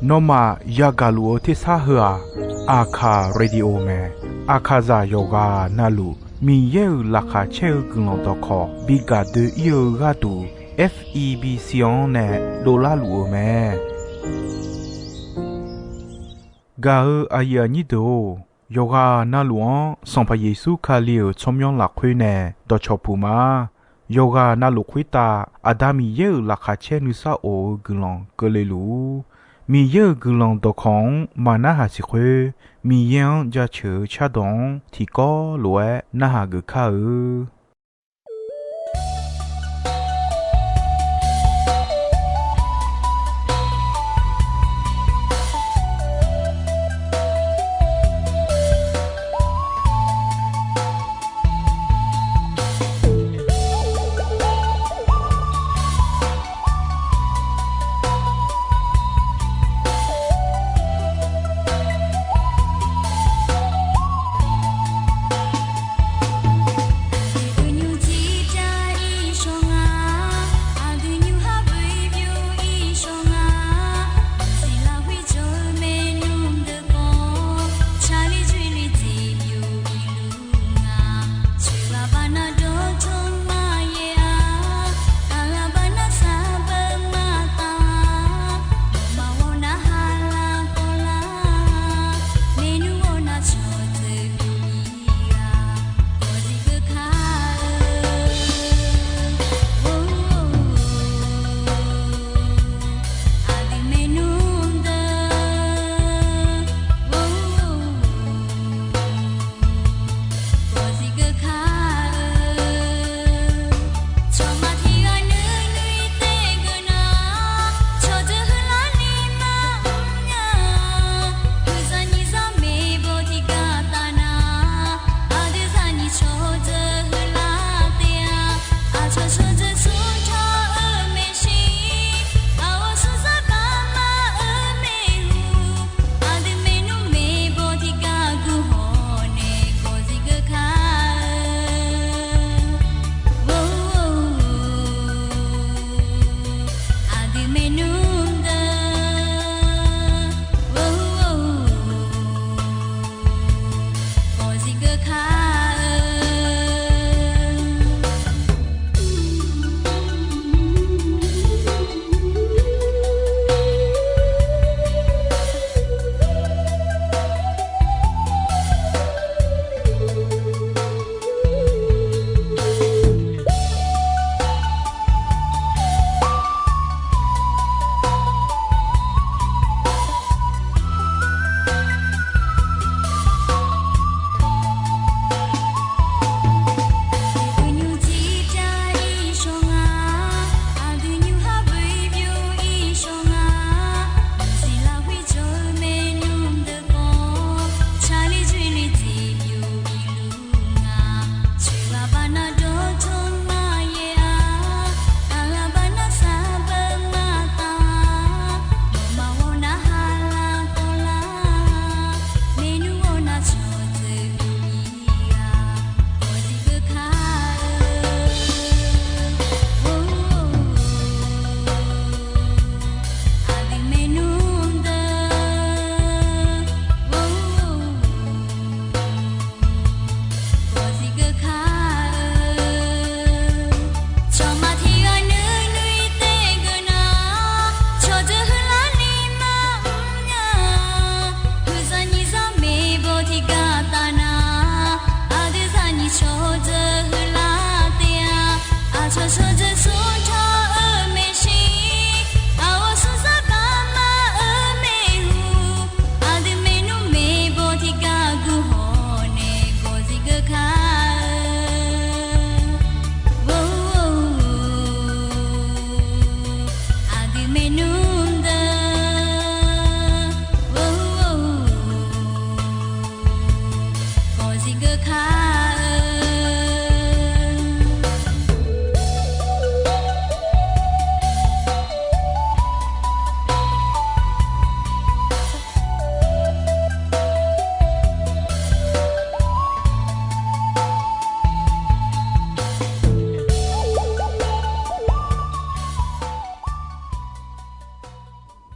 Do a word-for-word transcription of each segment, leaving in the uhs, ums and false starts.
Nawmaf yagaq luf-eu tersar heu-aq, Aqkaq Radio mae. Aqkaqzaq yawqghaq navluf Miqyaer-euq laqkhaq caer-eu guiqlanq dawqkawq bi gaq doe-ir-eu gharduq, F E B C-anr nae dovlar luf-eu mae. Gaq-eu aqyuif aqnyir deuq-or, yawqghaq navluf-anr Sanqpaq Yeqsur Kali-euq tsawrmyanr lafkhoer nae dawqcawq puq ma. Yawqghaq navluf khoertav Aqda Miqyaer-euq laqkhaq caer nuisar of-eu guiqlanq keuvle luf-ur. Miqyaer-euq guiqlanq dawqkawq-anr maqnarhaq siq khoer, Miqyaer-anr jaceuq-eu cardawq-anr tiqkawv lof-aer narhaq geuf kar-eu.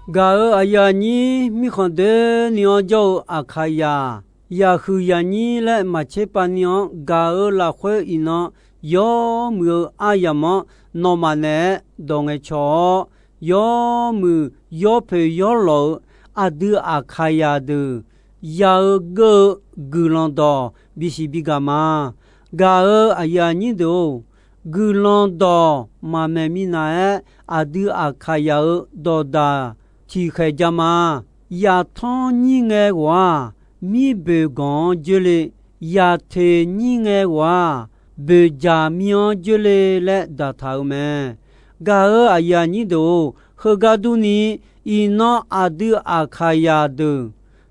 Gaq-euq aqyuif aqnyir, mirkhanq doeni-anr jawr-eu Aqkaqyaq, yaqhuiq yaqnyir laer maqtser pav ni-anr gaq-eu lafkhoer iqnan yawmuiq-eu aryamq-anr nawmaf naeq-aer dawq ngaeqcawq-awr, yawmuiq yawpoeq yawlawq-eu aqdui Aqkaqyaq deuq ya-eu geur-eu guiqlanq dawq bisiq bigaq ma. Gaq-euq aqyuif aqnyir deuq-or, guiqlanq dawq maqmaeq minav-aer aqdui Aqkaqyaq-euq dawqdaq tiqkhaeq ja ma. Yaqtanr nyir ngae ghof-aq, mirboeq ganq-anr joer le. Yaqteq nyir ngae ghof-aq, boeqjaq mir-anr joer le laer daqtaq-euq mae. Gaq-euq aqyuif aqnyir deuq-or, heugar durni, iqnan aqdui Aqkaqyaq deuq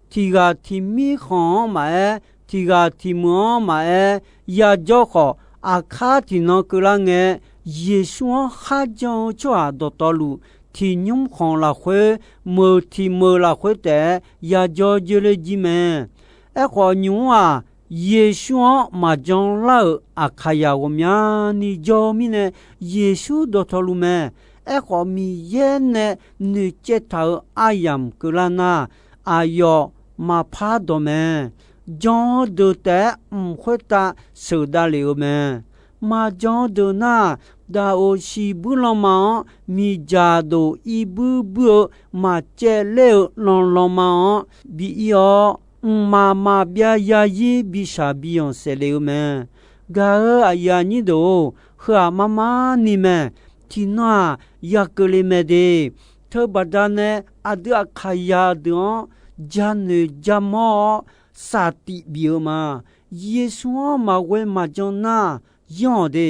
tiq ghaq tiq mirkhanq-anr maqaer, tiq ghaq tiq meuq-anr maqaer, yajawr khawf, aqkar tiqnan keuvlar ngae, Yeqsur-anr kharjan-eu tsawrhaq dawqtawvluf, tiq nymr khanq lafkhoer, meuq tiq meuq lafkhoer taef-aer yajawr joer ler jir mae. Aerkhawf, nymq-mr-aq, Yeqsur-anr maqjan lar-euq Aqkaqyaq ghawqmyani jawr-eu mirnae, Yeqsur dawqtawvluf mae. Aerkhawf, Miqyaer nae noeqcaev taq-euq aryamq keuvlar nar, aqyawf maqpar dawq mae. Jan-eu deuq taef-aer mq khoertav sheuqdav lef-eu mae. Maqjan-eu deuq nar, daqoq shiqbuir lanma-anr miqdzaq doq irbuir buir-eu maqcaev ler-eu lanlanma-anr bi ir-awr, mqmaq maqbyav zarzir bishaq biyanq saef lef-eu mae. Gaq-euq aqyuif aqnyir deuq-or, heu-aq mar mar ni mae. Tiqnan-aq, ya keuvle mae de. Teubaqda nae aqdui Aqkaqyaq deuq-anr janoeq jamawr-awr, saftif bif-eu ma. Yeqsur-anr maqghoe maqjan nar, yanr-awq de.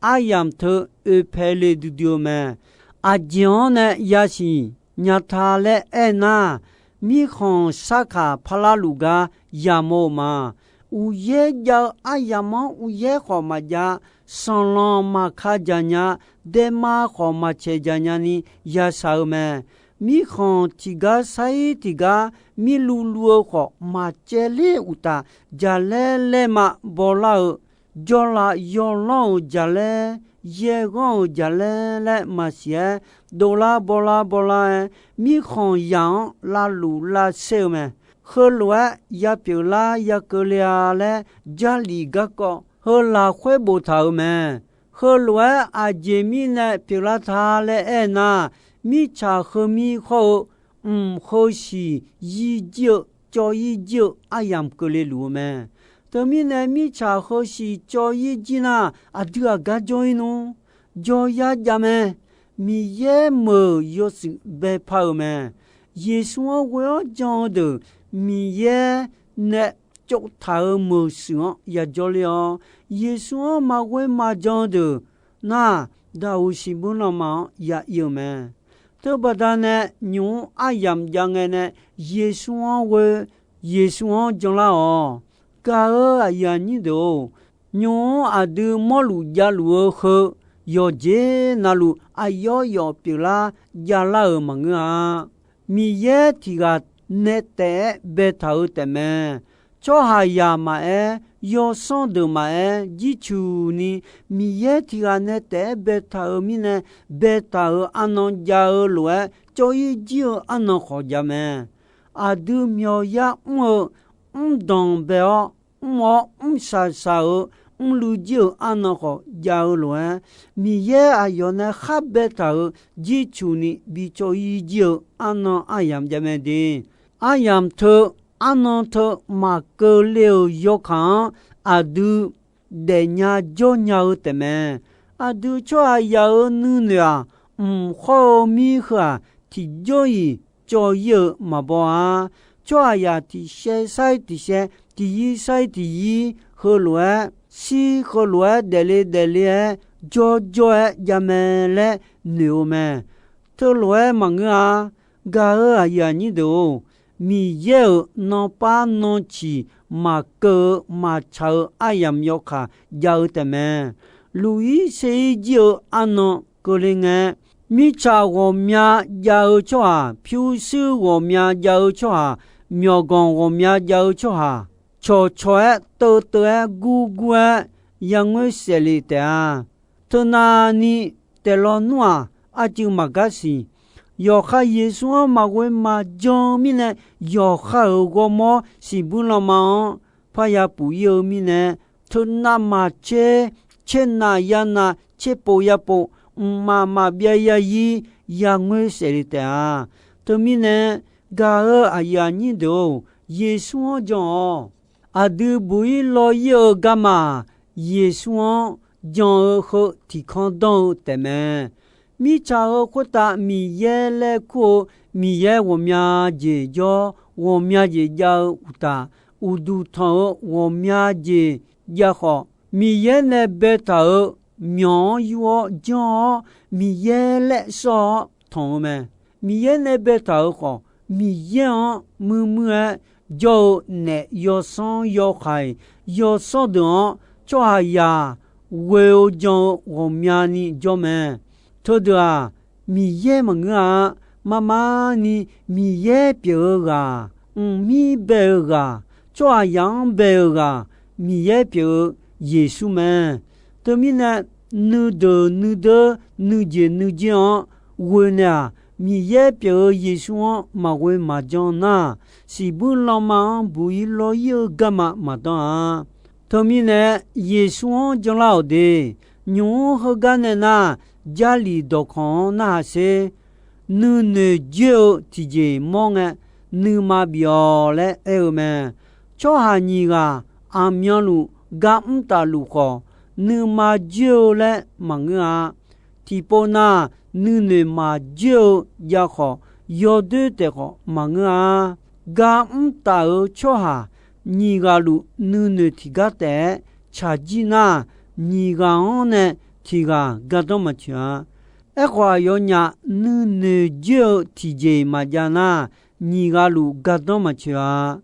Aryamq teu oepae le duidui-eu mae. Aqjeq-anr nae yasiq nya ta laer aernar, mirkhanq sarkaq parlar luf gar yamawr-eu ma. Uqyaer jav-eu aryamq-anr uqyaer khawf maqjav, sanqlanq maqka dzaq nya, daema khawf maqcaeq dzaq nya ni yashaq-eu mae. Mirkhanq tiqgar sair tiqgar mirluv luv-eu khawf maqcaev ler uqtaf, jaqlaer laerma bawlar-eu, jawrlav yawlanr-euq jaqlaer, yaerghanr-euq jaqlaer laer maqsiq-aer, dovlar bawlar bawlar-aer, mirkhanq yaq-anr lavluf lavsaer-eu mae. Heulof-aer ya pyeuflar ya keuvle-a laer, Jarlif garkawv heu lafkhoer boftaq-euq mae. Heulof-aer aqjeq mirnae pyeuflar ta laer aernar, mirtsaq heumir hawr-eu mq heusiq yir jir-eu cawv-ir jir-eu aryamq keuvle luf-eu mae. Teumirnae mirtsaq heusiq cawv-ir jir nar, aqdui aqgar jawr-ir nmr, jawr yar jav mae. Miqyaer meuq yawshuif baepar-eu mae. Yeqsur-anr ghoe-awr jan-eu deuq, Miqyaer nae tsovtaq-euq meuq shuif-anr yajawr ler-awr, Yeqsur-anr maqghoe maqjan-eu deuq nar, daqoq shiqbuir lanma-anr ya ir-eu mae. Teubaqda nae nymq-mr aryamq jav ngae nae Yeqsur-anr ghoe, Yeqsur-anr janlar-awq. Gaq-euq aqyuif aqnyir deuq-or, nymq-mr aqdui mawrluf javluf-eu heu yawqjeq navluf aqyawf yawf pyeuflar javlar-euq maqngeur-a. Miqyaer tiq ghaq nae taef-aer baetaq-eu taefmae. Tsawrhaqzaq maqaer, yawsanr deuq maqaer, jircuq ni Miqyaer tiq ghaq nae taef-aer baetaq-euq mirnae, baetaq-euq arnan jav-eu lof-aer cawv-ir jir-eu arnan khawf jav mae. Aqdui myawqyar mr-eu mrdanq bae-awr, mr-awr mrshaq shaq-eu mrluiv jir-euq arnan khawf jav-eu lof-aer, Miqyaer aqyawf nae khar baetaq-euq jircuq ni bi cawv-ir jir-eu arnan aryamq jav mae de. Aryamq teu, arnan teu maqkeuv le-euq yawkaq-anr aqdui daefnya jawrnya-eu taefmae. Aqdui tsawrhaqzaq-euq nuinoeq-aq, mq hawr-eu mir heu-aq, tiqjawr-iq cawv-ir-eu maqbaw-a. Tsawrhaqzaq tiqshaev sair tiqshaev, tiqyir sair tiqyir heulof-aer shir, heulof-aer daefle daefle-aer jawrjawr-aer jav mae laer noeq-eu mae. Teulof-aer maqngeur-a. Gaq-euq aqyuif aqnyir deuq-or, Miqyaer-euq nanpar nanciq maqkeuv-eu maqtsaq-eu aryamq yawkaq jav-eu taefmae. Luq-ir ser-ir jir-eu arnan keuvle ngae, mirtsaq ghawqmya jav-eu tsawrhaq, pyurshuir ghawqmya jav-eu tsawrhaq, myawqganq ghawqmya jav-eu tsawrhaq, cawqcawq-aer teuvteuv-aer gurgur-aer yangoer saef le taef-a. Teunavni taef lawnmr-aq, arcuiv maqgar siq. Yawqha Yeqsur-anr maqghoe maqjan-eu mirnae, yawqha-euq ghawrmawr siqbuir lanma-anr parya puf-ir-eu mirnae, teunav maqtser, tser nav ya nav, tser pov ya pov, mqmaq maqbyav ya yir, ya ngoer saef le taef-a. Teumirnae, gaq-eu aqyuif aqnyir deuq-or, Yeqsur-anr jan-awq. Aqdui buq-ir law-ir-eu garma-aq, Yeqsur-anr jan-eu heu tiqkanr danr-eu taefmae. Mirtsaq heu khoertav Miqyaer laer kur-eu, Miqyaer ghawqmya jeq jawr, ghawqmya jeq jav-eu uqtaf, uqduq tanq-eu ghawqmya jeq jav khawf, Miqyaer nae baetaq-euq myawq-anr yur-awr janr-awr, Miqyaer laer sawr-awr tanq-eu mae. Miqyaer nae baetaq-euq khawf, Miqyaer-anr muir muir-aer jawr-eu naef yawsanr yawkhaq-iq yawsanr deuq-anr tsawrhaqzaq ghoe-eu jan-eu ghawqmyani jawr mae. Teudeuq-aq, Miqyaer maqngeur-a. Marmarni Miqyaer pyeuf-eu ghaq, mqmir bae-eu ghaq, tsawrhaqzaq-anr bae-eu ghaq, Miqyaer pyeuf-eu Yeqsur mae. Teumirnae, nuideuq nuideur nuijeq nuijer-anr ghoe naeq-aq, Miqyaer pyeuf-eu Yeqsur-anr maqghoe maqjan nar, siqbuir lanma-anr buq-ir law-ir-eu garma maqdanr-a. Teumirnae, Yeqsur-anr janlar-awq de. Nymq-mr heugar nae nar, Jarlif dawqkawq-anr narhaq sher. Nuinoeq joer-eu tiqjeq mawr ngae, nuima bif-awq laer aer-eu mae. Tsawrhaq nyiq ghaq aqmyanluf gar mr tafluf khawf, nuima joer-eu laer maqngeur-a. Tiqpov nar, nuinoeq maqjoer-eu jav khawf, yawdoer taef khawf maqngeur-a. Gar mr taf-euq tsawrhaq nyiq ghaq luf nuinoeq tiqgar taef-aer tsaqjir nar, nyiq ghaq-anr nae tiq ghaq gardanr maqtsoeq-a. Aerkhawf, aqyawfnyaf nuinoeq joer-eu tiqjeq maqjav nar, nyiq ghaq luf gardanr maqtsoeq-a.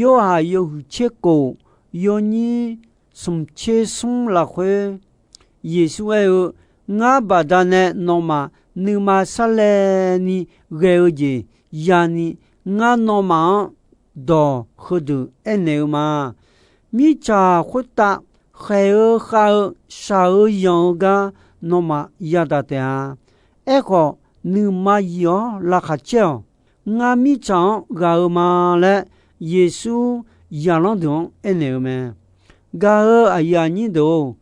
Yorhaq yawhuiq tser kof, yawnyir smq tser smr lafkhoer, Yeqsur aer-eu, Ngar baqdanae nawmaf nuima sarlaevni ghae-eu jeq yani, ngar nawmaf-anr dawq heudeuq aernaeq-eu ma. Mirtsaq khoertav khaeq-eu khav-eu shaq-eu yanq-eu gar nawmaf yadaq taef-a. Aerkhawf, nuima yif-awr laqkhaq caer-awq. Ngar mirtsaq-anr ghaq-eu ma laer, Yeqsur zaqlanr deuq-anr aernaeq-eu mae. Gaq-eu aqyuif aqnyir deuq-or,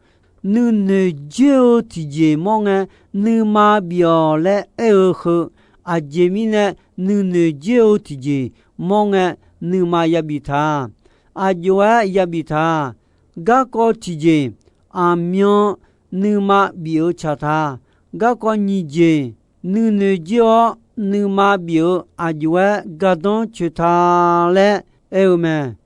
nuinoeq joer-eu tiqjeq mawr ngae, nuima bif-awq laer aer-eu heu, aqjeq mirnae nuinoeq joer-eu tiqjeq mawr ngae, nuima yabif ta. Aqjox-aer yabif ta. Garkawv tiqjeq, aqmyan nuima bif-eu tsaq ta. Garkawv nyiq jeq, nuinoeq joer-awr nuima bif-eu aqjox-aer gardanr coeq ta laer aer-eu mae.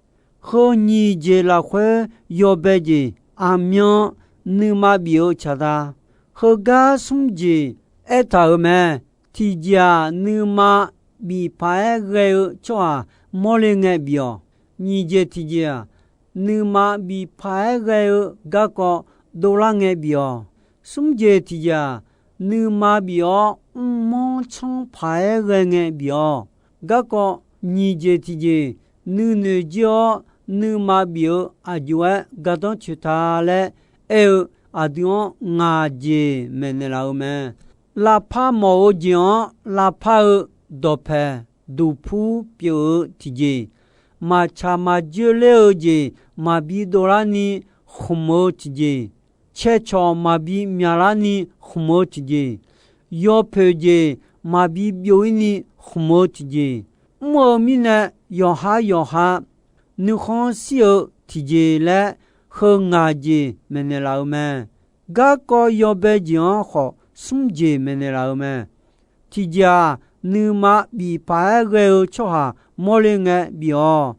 Heu nyiq jeq lafkhoer yawbae jeq, aqmyan nuima bif-eu tsaq ta. Heugar smr jeq aertaq-euq mae. Tiqjeq-aq, nuima bif paq-aer ghae-eu tsawrhaq mawrle ngae bif-awq. Nyiq jeq tiqjeq-aq, nuima bif paq-aer ghae-eu garkawv dovlar ngae bif-awq. Smr jeq tiqjeq-aq, nuima bif-awr mrmanr tsanr paq-aer ghae ngae bif-awq. Garkawv nyiq jeq tiqjeq, nuinoeq joer-awr nuima bif-eu aqjox-aer gardanr coeq ta laer aer-eu, aqdui-anr ngaq jeq maeqnaeq laf-eu mae. Lavpar mawf-eu jeq-anr lavpar-eu dawqpaeq duqpur pyeuf-eu tiqjeq, maqtsaq maqjoer ler-eu jeq maqbi dovlarni khmq-eu tiqjeq, caecawq maqbi myaqlarni khmq-eu tiqjeq, yawpoeq jeq maqbi byov-ir ni khmq-eu tiqjeq, mr-eu mirnae yawqha yawqha nuikhanr shir-eu tiqjeq laer heu ngaq jeq maeqnaeq laf-eu mae. Garkawv yawbae jeq-anr khawf smr jeq maeqnaeq laf-eu mae. Tiqjeq-aq, nuima bif paq-aer ghae-eu tsawrhaq mawrle ngae bif-awq.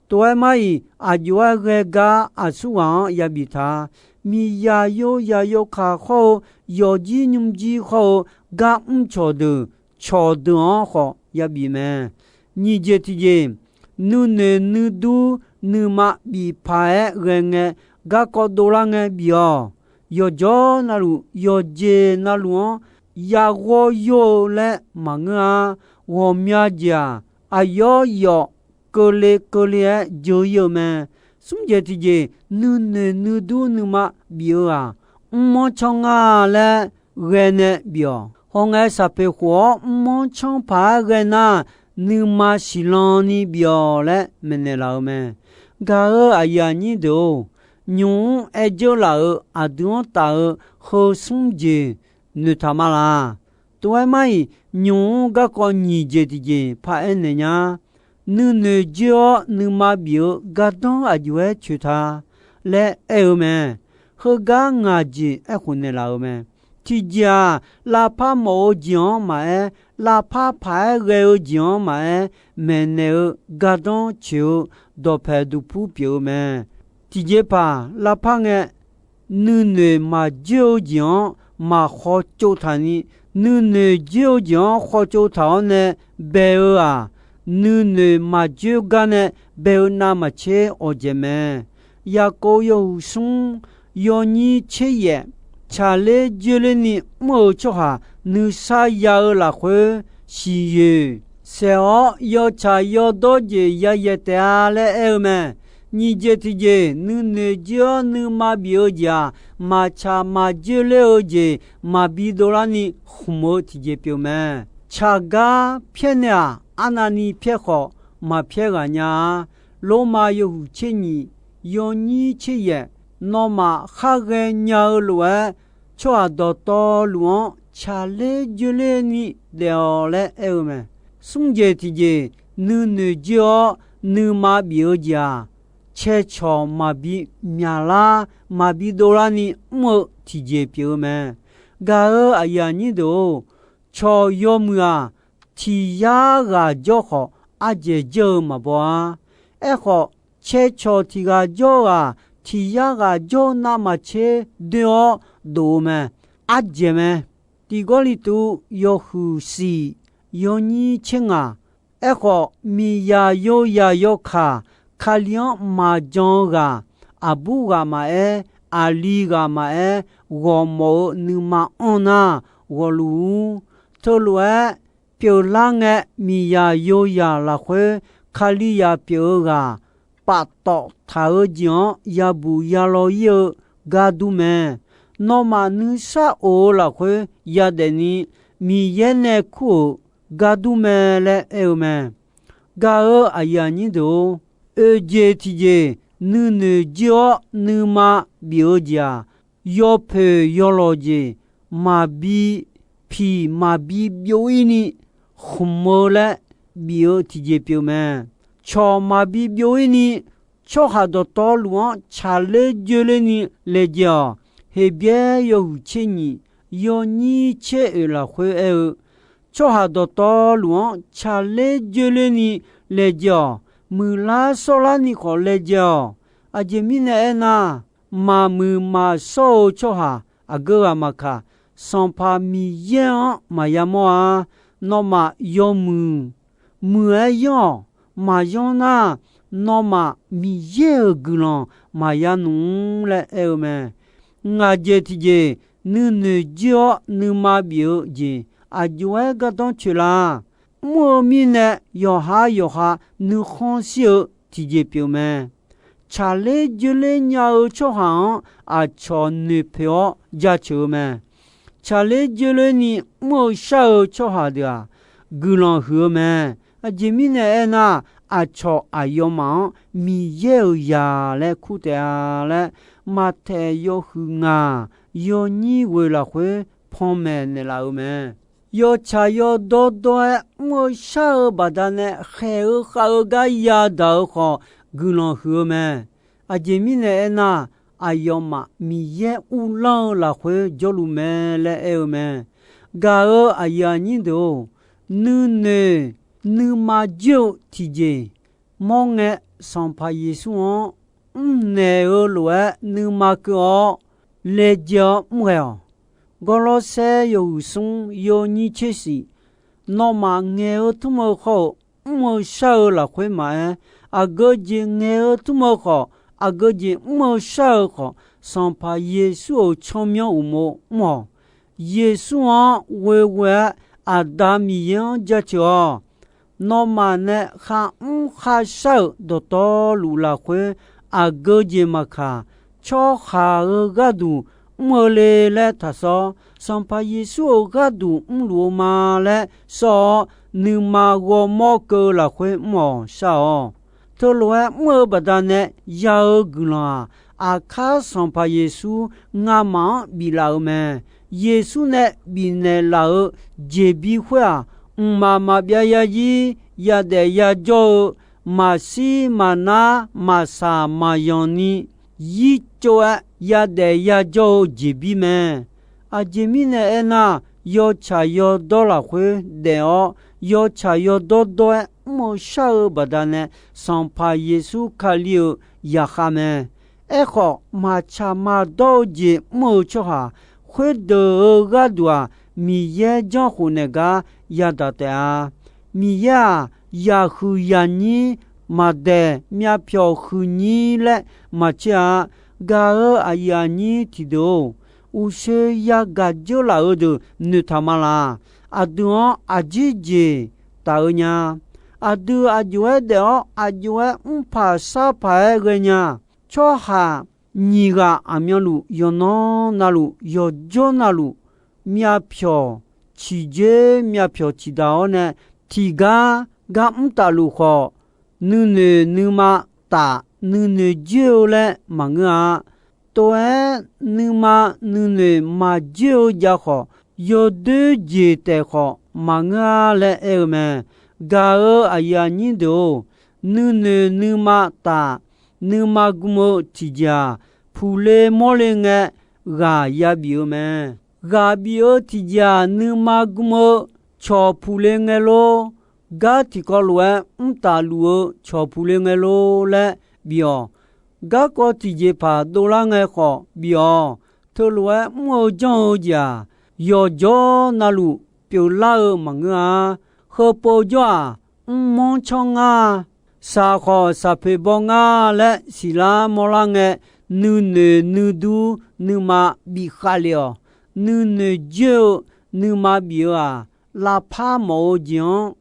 Tov-aer mar-iq, aqjox-aer ghae gar aqsurghaq-anr yabif ta. Miqyaq yov yaq yawkaq khawr-eu, yawqjir nymrjir khawr-eu, gar mr cawqdeuq cawqdeuq-anr khawf yabif mae. Nyiq jeq tiqjeq, nuinoeq nuidur nuima bif paq-aer ghae ngae, garkawv dovlar ngae bif-awq. Yawqjawr navluf, yawqjeq navluf-anr yaghawr yor-eu laer maqngeur-a. Ghawqmya jeq-aq, aqyawf yawf keuvle keuvle-aer jeur-ir-eu mae. Smr jeq tiqjeq, nuinoeq nuidur nuima bif-eu-aq, mrmanr tsanr nga laer ghae nae bif-awq. Hawngae, saqpoeq khof-awr mr-anr canr paq-aer ghae nar, nuima siqlan ni bif-awq laer maeqnaeq laf-euq mae. Gaq-euq aqyuif aqnyir deuq-or, nymq-mr aer dzeur laf-euq aqdui-anr taf-eu heu smr jeq noeqtaq ma laq. Tov-aer mar-iq, nymq-mr garkawv nyiq jeq tiqjeq paq-aer naeq nya. Nuinoeq joer-awr nuima bif-eu gardanr aqjox-aer coeq ta laer aer-eu mae. Heugar ngaq jeq aerkhof naeqlaf-euq mae. Tiqjeq-aq, lavpar mawf-eu jeq-anr maqaer, lavpar paq-aer ghae-eu jeq-anr maqaer, maeqnaeq-eu gardanr coeq-eu dawqpaeq duqpur pyeuf-eu mae. Tiqjeqpaq, lavpar ngae, nuinoeq maqjoer-eu jeq-anr maqkhawf tsov taq ni, nuinoeq joer-eu jeq-anr khawf tsov taq-awr nae bae-eu-aq, nuinoeq maqjoer gar nae bae-eu navmaqtser awqdzaeq mae. Yaqkov yawhuiq smr yawnyir tser yaef, tsaqler joerler ni mr-eu tsawrhaq nuisar ya-eu lafkhoer siqyoeq saeq-awr, yawtsaq yawdawr jeq yayaeq taef-a laer aer-eu mae. Nyiq jeq tiqjeq, nuinoeq joer-awr nuima bif-eu jeq-aq, maqtsaq maqjoer ler-eu jeq maqbi dovlar ni khmq-eu tiqjeq pyeuf mae. Tsaqgar pyaer nae-aq, arnavni pyaer khawf maqpyaer ghaq nya-a. Lormav yawhuiq tser nyiq yawnyir tser yaef, nawmaf khar ghaenya-eu lof-aer, tsawrhaq dawqtawvluf-anr tsaqler joerler ni daef-awq laer aer-eu mae. Smr jeq tiqjeq, nuinoeq joer-awr nuima bif-eu jeq-aq, caecawq maqbi myaqlar maqbi dovlar ni mr-eu tiqjeq pyeuf-eu mae. Gaq-euq aqyuif aqnyir deuq-or, cawq yawmuiq-aq, tiq yar ghaq jawr khawf ardzaeq jawr-eu maqbaw-a. Aerkhawf, caecawq tiq ghaq jawr-eu-aq, tiq yar ghaq jawr-eu navmaqtser doer-awr dof-eu mae. Ardzaeq mae. Tiq Gawrliqtu yawhuiq siq yawnyir tser ngaq. Aerkhawf, miqzaq yozaq yawkaq Kali-anr maqjan-eu ghaq, aqbur ghaq maqaer, aqli ghaq maqaer, ghawqmawf-eu nuima anr nar ghawqluf-ur. Teulof-aer pyeuflar ngae, miqzaq yozaq lafkhoer Kalizaq pyeuf-eu ghaq paftawf taq-eu jeq-anr yabuq yalaw ir-eu gar dur mae. Nawmaf nuisar of-eu lafkhoer yadaef ni Miqyaer nae kur-euq gar dur mae laer aer-eu mae. Gaq-euq aqyuif aqnyir deuq-or, oeq jeq tiqjeq nuinoeq joer-awr nuima bif-eu jeq-aq, yawpoeq yawlawq jeq maqbi piq maqbi byov ir ni khmq-eu laer bif-eu tiqjeq pyeuf mae. Cawq maqbi byov ir ni tsawrhaq dawqtawvluf-anr tsaqler joerler ni laejae-awq. Heqbyaer yawhuiq tser nyiq yawnyir tser oeq lafkhoer aer-eu, tsawrhaq dawqtawvluf-anr tsaqler joerler ni laejae-awq. Muiqlar sawrlar ni khawf laejae-awq. Aqjeq mirnae aernar, maqmuiq maqshawr-eu tsawrhaq aqgeu ghaq maqkaq, Sanqpaq Miqyaer-anr maqya mawr-a. Nawmaf yawmuiq muiq-aer yanr-awq. Maqyanr nar, nawmaf Miqyaer-euq guiqlanq maqya nmr laer aer-eu mae. Ngaq jeq tiqjeq nuinoeq joer-awr nuima bif-eu jeq aqjox-aer gardanr coeq la. Mr-eu mirnae yawqha yawqha nuikhanr shir-eu tiqjeq pyeuf mae. Tsaqler joerler nya-eu tsawrhaq-anr aqcawq noeqpoeq-awr jaceuq-eu mae. Tsaqler joerler ni mr-eu shar-eu tsawrhaq deuq-aq, guiqlanq huiq-eu mae. Aqjeq mirnae aernar, aqcawq aqyawfmaf-anr Miqyaer-euq zaq laer kur taef-a laer, Maqtaeq yawhuiq ngaq yawnyir ghoeq lafkhoer panmaeq naeqlaf-euq mae. Yawtsaq yawdawr dawr-aer mr-eu shar-eu baqdanae khaeq-eu khav-eu gar yadaq-eu khawf, guiqlanq huiq-eu mae. Aqjeq mirnae aernar, aqyawfmaf Miqyaer uvlanr-eu lafkhoer jawrluf mae laer aer-eu mae. Gaq-euq aqyuif aqnyir deuq-or, nuinoeq nuima joer-eu tiqjeq mawr ngae, Sanqpaq Yeqsur-anr mrnaeq-eu lof-aer nuima keuv-awr laejae-awr mr ghae-awq. Gawrlawrsaer yawhuiq smr yawnyir tser shif, nawmaf ngaeq-eu tmr-eu khawr-eu mr-eu shar-eu lafkhoer maqaer, aqgeu jeq ngaeq-eu tmr-eu khawf, aqgeu jeq mr-eu shar-eu khawf, Sanqpaq Yeqsur-euq tsawrmyanr uqmov mr-awq. Yeqsur-anr ghoeghoe-aer Aqda Miqyaer-anr jaceuq-awq. Nawmaf nae kharmr kharshar-euq dawqtawvluf lafkhoer, aqgeu jeq maqkaq, tsawrhaq-euq gharduq mr-eu le laer taqsawr. Sanqpaq Yeqsur-euq gharduq mrluf-eu ma laer sawr-awr, nuima ghawrmawr keuv-eu lafkhoer mr-awq shar-awq. Teulof-aer mr-eu baqdanae ya-eu guiqlanq-aq, aqkar Sanqpaq Yeqsur ngamaf-anr biflaf-eu mae. Yeqsur nae bifnaeq laf-euq jeqbir khoer-aq, mqmaq maqbyav yarzir yadaef yajawr-eu, maqshir maqnar maqsaq maqyanq ni yircov-aer yadaef yajawr-eu jeqbir mae. Aqjeq mirnae aernar, yawtsaq yawdawr lafkhoer daef-awr, yawtsaq yawdawr dawr-aer mr-eu shar-eu baqdanae, Sanqpaq Yeqsur Kali-euq zaqkhav mae. Aerkhawf, maqtsaq maqdawr-eu jeq mr-eu tsawrhaq khoerdeuq-euq gharduq-aq, Miqyaer janrkhof naeq gar yadaq taef-a. Miqyaer-aq, yaqhuiq yaqnyir maqdaeq myavpyawq huiqnyir laer maqcaer-a. Gaq-euq aqyuif aqnyir tiqdeuq-or, uqshoe yagaq dzeur laf-eu deuq noeqtaq ma laq. Aqdui-anr aqjir jeq taf-eu nya. Aqdui aqjox-aer daef-awr aqjox-aer mrpaq sarpaq-aer ghaenya. Tsawrhaq nyiq ghaq aqmyanluf yawqnan navluf yawqjawr navluf myavpyawq ciqjer myavpyawq ciqdaq-awr nae tiqgar gar mrtaf luf khawf, nuinoeq nuima taf nuinoeq joer-eu laer maqngeur-a. Tov-aer nuima nuinoeq maqjoer-eu jav khawf, yawdoer jeq taef khawf maqngeur-a laer aer-eu mae. Gaq-euq aqyuif aqnyir deuq-or, nuinoeq nuima taf nuima gm-eu tiqjeq-aq, puqle mawrle ngae ghaq yabif-eu mae. Ghaq bif-eu tiqjeq-aq, nuima gm-eu cawq puqle ngae lor. Gar tiqkawv lof-aer mrtaf luf-eu cawq puqle ngae lor laer bif-awq. Garkawv tiqjeqpaq dovlar ngae khawf bif-awq. Teulof-aer mr-eu janr-eu jeq-aq, yawqjawr navluf pyeuflar-eu maqngeur-a. Heupov jawr-aq, mrmanr canr ngar. Saq khawf saqpoeq baw ngar laer siqlar mawrlar ngae, nuinoeq nuidur nuima bif khav le-awq. Nuinoeq joer-eu nuima bif-eu-aq, lavpar mawf-eu jeq-anr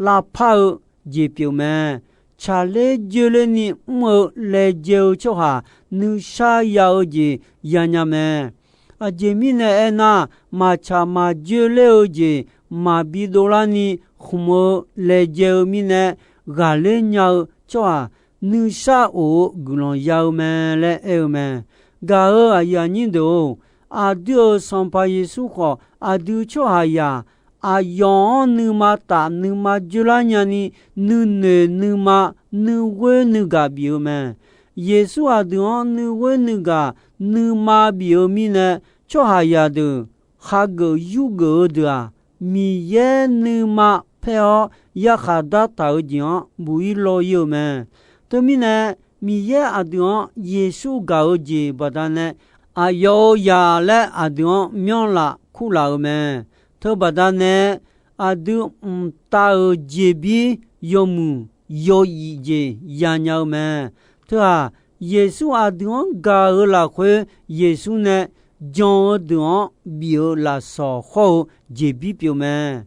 lavpar-eu jeq pyeuf mae. Tsaqler joerlerni mr-eu laejae-eu tsawrhaq nuisar ya-eu jeq yanya mae. Aqjeq mirnae aernar, maqtsaq maqjoer ler-eu jeq maqbi dovlarni khmq-eu laejae-eu mirnae, ghaqler nya-eu tsawrhaq nuisar of-eu guiqlanq ya-eu mae laer aer-eu mae. Gaq-euq aqyuif aqnyir deuq-or, aqdui-euq Sanqpaq Yeqsur khawf, aqdui tsawrhaqzaq aqyawf-anr nuima taf nuima joerlar nyani, nuinoeq nuima nuighoer nuigaq bif-eu mae. Yeqsur aqdui-anr nuighoer nuigaq nuima bif-eu mirnae, tsawrhaqzaq deuq khageuf yurgeuf-eu deuq-aq, Miqyaer nuima paer-awr yarkhaq dartaq-eu jeq-anr buq-ir law-ir-eu mae. Teumirnae, Miqyaer aqdui-anr Yeqsur gaq-eu jeq baqdanae, aqyawf-euq zaq laer aqdui-anr myanrlaf kurlaf-eu mae. Teubaqda nae, aqdui mqtav-euq jeqbir yawmuiq yawzif jeq yanya-eu mae. Teu-aq, Yeqsur aqdui-anr gaq-eu lafkhoer, Yeqsur nae jan-eu deuq-anr bif-eu lafsawq hawr-eu jeqbir pyeuf mae.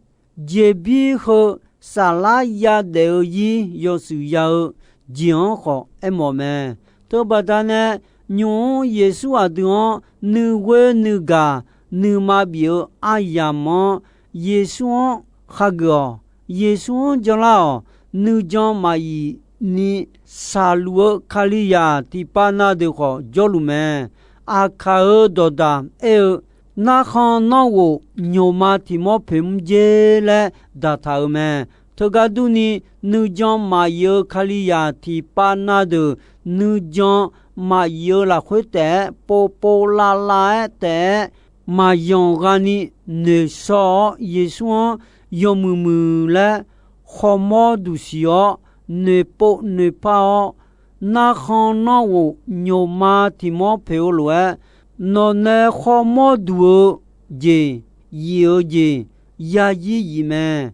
Jeqbir heu saflar yadaef-eu ir yawshuif ya-eu jeq-anr khawf aermawf mae. Teubaqda nae, nymq-mr Yeqsur aqdui-anr nuighoer nuigaq nuima bif-eu aryamq-anr, Yeqsur-anr khageuf-awq. Yeqsur-anr janlar-awq. Nuijan maqyif ni shaqluf-eu Kalizaq tiqpav na deuq khawf jawrluf mae. Aqkaq-euq dawqdaq aer-eu, narkhan nanrghof nymqma tiq mawr poeq mr jer laer daqtaq-euq mae. Teugar durni, nuijan maqyif-eu Kalizaq tiqpav na deuq, nuijan maqyif-eu lafkhoer taef-aer povpov lavlav-aer taef-aer maqyanq ghani noeqshaw-awr, Yeqsur-anr yawmuiq muiq laer khawrmawr duqsiq-awr, noeqpov noeqpar-awr, narkhan nanrghof nymqma tiq mawr poeq-eu lof-aer, nawq nae khawrmawr duq-eu jeq, yif-eu jeq, yazir yif mae.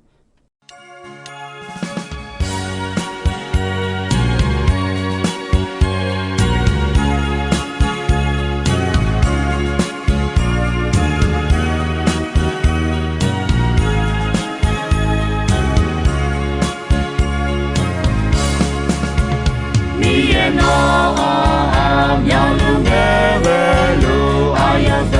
Miqyaer nawq-anr aqmyanluf ngae ghaeluf, aqyawf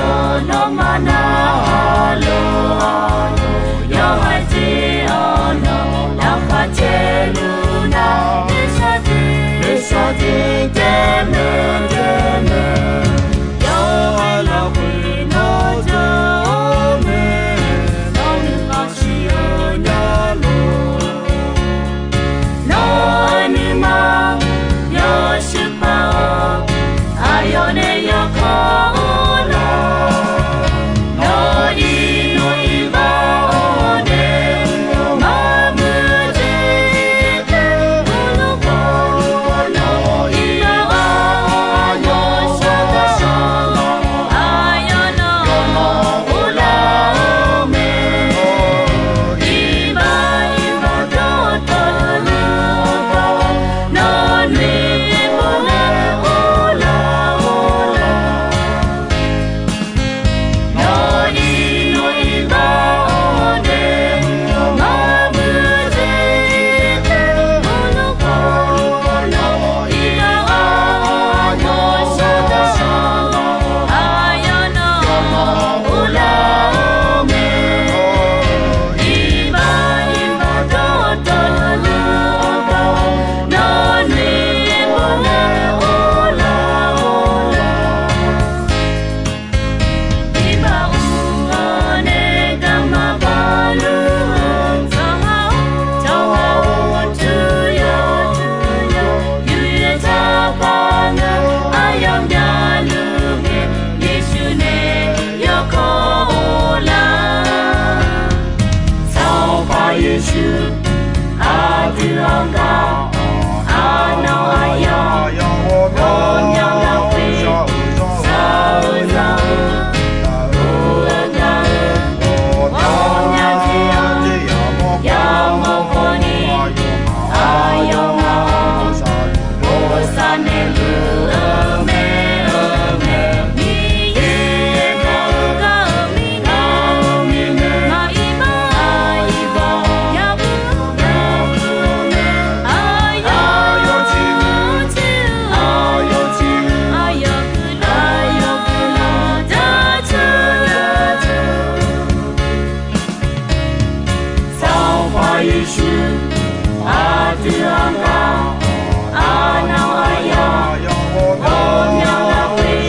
Yeqsur, aqdui-anr gar, arnan aqyawf, ghawqmya ghaq khoer, shaq-eu zaq-eu, ur-eu gaq-eu, ghawqmya jeq-anr yamawr khawf ni, aqyawf ngaq-anr bosav naeqluf-eu mae, eu mae. Miqyaer-euq gar-eu mirnae, ngaq iqbax, iqbax, yabui, yabui-eu mae. Aqyawf, aqyawf tiq, aqyawf tiq, aqyawf guiqlanq, aqyawf guiqlanq jaceuq, jaceuq. Sanqpaq Yeqsur, aqdui-anr gar, arnan aqyawf, ghawqmya ghaq khoer,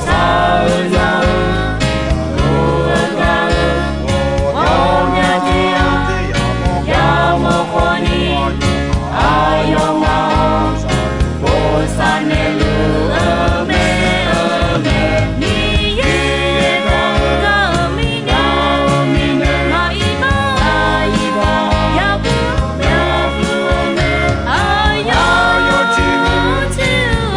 shaq-eu zaq-eu, ur-eu gaq-eu, ghawqmya jeq-anr yamawr khawf ni, aqyawf ngaq-anr bosav naeqluf-eu mae, eu mae. Miqyaer-euq gar-eu mirnae, ngaq iqbax, iqbax, yabui, yabui-eu mae. Aqyawf, aqyawf tiq,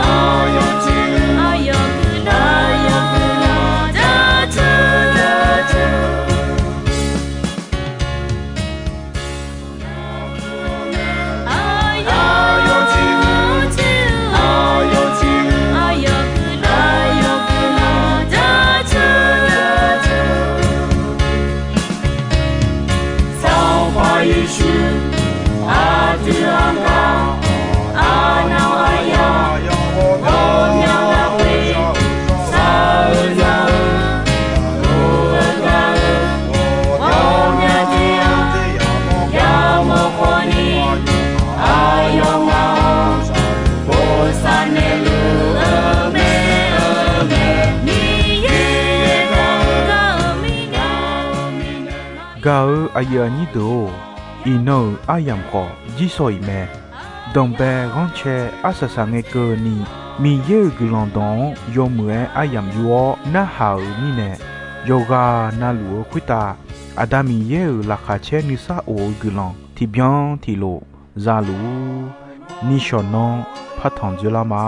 aqyawf tiq, aqyawf guiqlanq, aqyawf guiqlanq jaceuq, jaceuq. Sanqpaq Yeqsur, aqdui-anr gar, arnan aqyawf, ghawqmya ghaq khoer, shaq-eu zaq-eu, ur-eu gaq-eu, ghawqmya jeq-anr yamawr khawf ni, aqyawf ngaq-anr bosav naeqluf-eu mae, eu mae. Miqyaer-euq gar-eu mirnae, gaq-eu aqyuif aqnyir deuq-or, iqnan-euq aryamq khawf jirsawq iq mae. Danqbae ghanrcae arsaq saq ngae keuvni, Miqyaer-euq guiqlanq dawq-anr yawmuiq-aer aryamq yur-awr narhaq-euq mirnae, yawqghaq navluf-eu khoertav Aqda Miqyaer-euq laqkhaq caer nuisar of-eu guiqlanq tiqbyan tiqlof zaluf-ur. Nishawq nanr partanq dzoerlar ma.